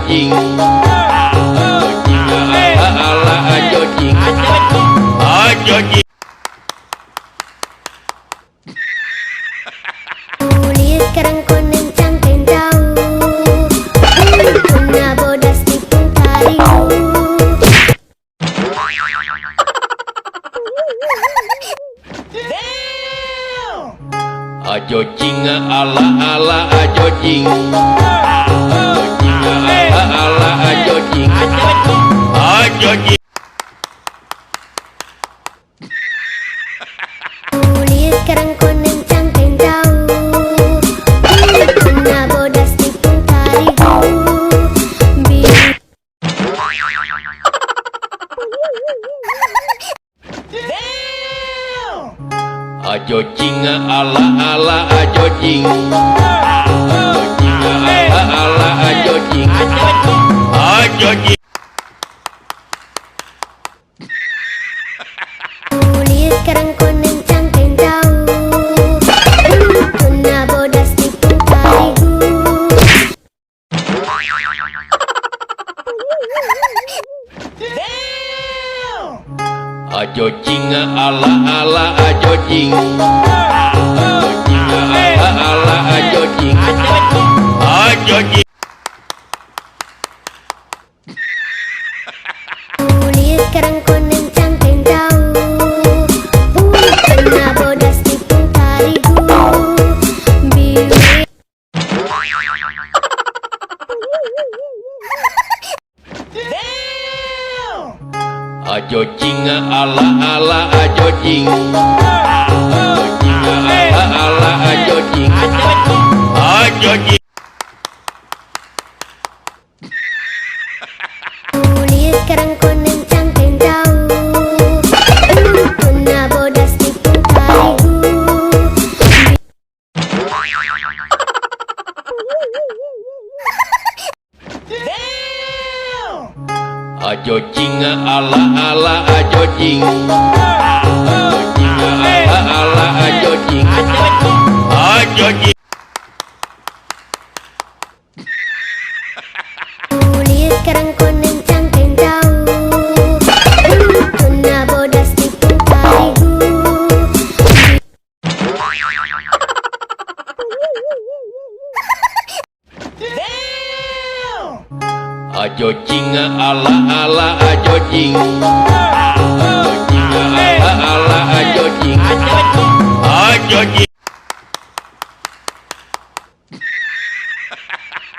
jing ala ala ajo jing ajo jing. Kulit kerang kuning cangkeng jauh, punya bodas tipung tarigu. Ajo jing ala ala ajo jing ala ala ajo jing ajo jing. Kulit kerang kuning cangkeng jauh, punya bodas tipung tarigu. Ajo jing ala ala ajo jing ala ala ajo jing ajo jing. Kulit kerang kuning cangkeng jauh, punya bodas tipung tarigu. Ajo jing ala ala ajo jing ala ala ajo jing ajo jing. Kulit kerang kuning cangkeng jauh, punya bodas tipung tarigu. Ajo jing ala ala ajo jing ala ala ajo jing ajo jing. Kulit kerang kuning cangkeng jauh, punya bodas tipung tarigu. Ajo jing ala ala ajo jing ala ala ajo jing ajo jing. Kulit kerang kuning cangkeng jauh, punya bodas tipung tarigu. Ajo jing ala ala ajo jing ala ala ajo jing ajo jing.